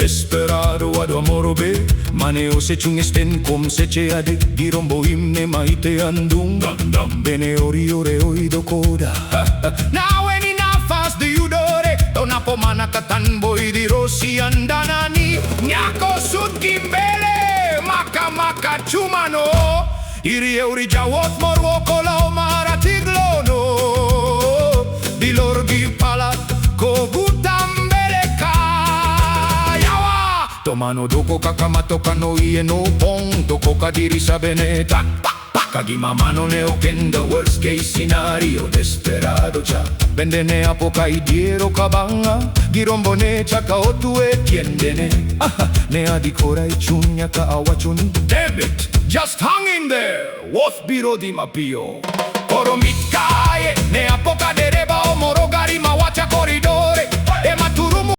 Desperado wadwa moro be mane osechung' e sten kuom seche 3 gi rombo himne ma ite andung' bene oriyore oidho koda. Naweni nafas dhi yudore to napo mana ka tanboy dhi rosi andanani nyako sud gi mbele maka maka chumano iriewri jawuoth morwako law maratiglo no dilor gi pala koguta mbele ka yawa to mano doko kaka matoka no iye nopong' to koka dirisa bene tak pak pak ka gima mano ne ok en the worst case scenario desperado cha bende ne apo ka idiero kabang'a gi rombo ne chaka otwe tiendene. Aha, ne adikora e chunya ka awacho ni damn it, just hang in there, wuoth biro dhi mapiyo. Koro mit kae ne apo ka dereba omoro.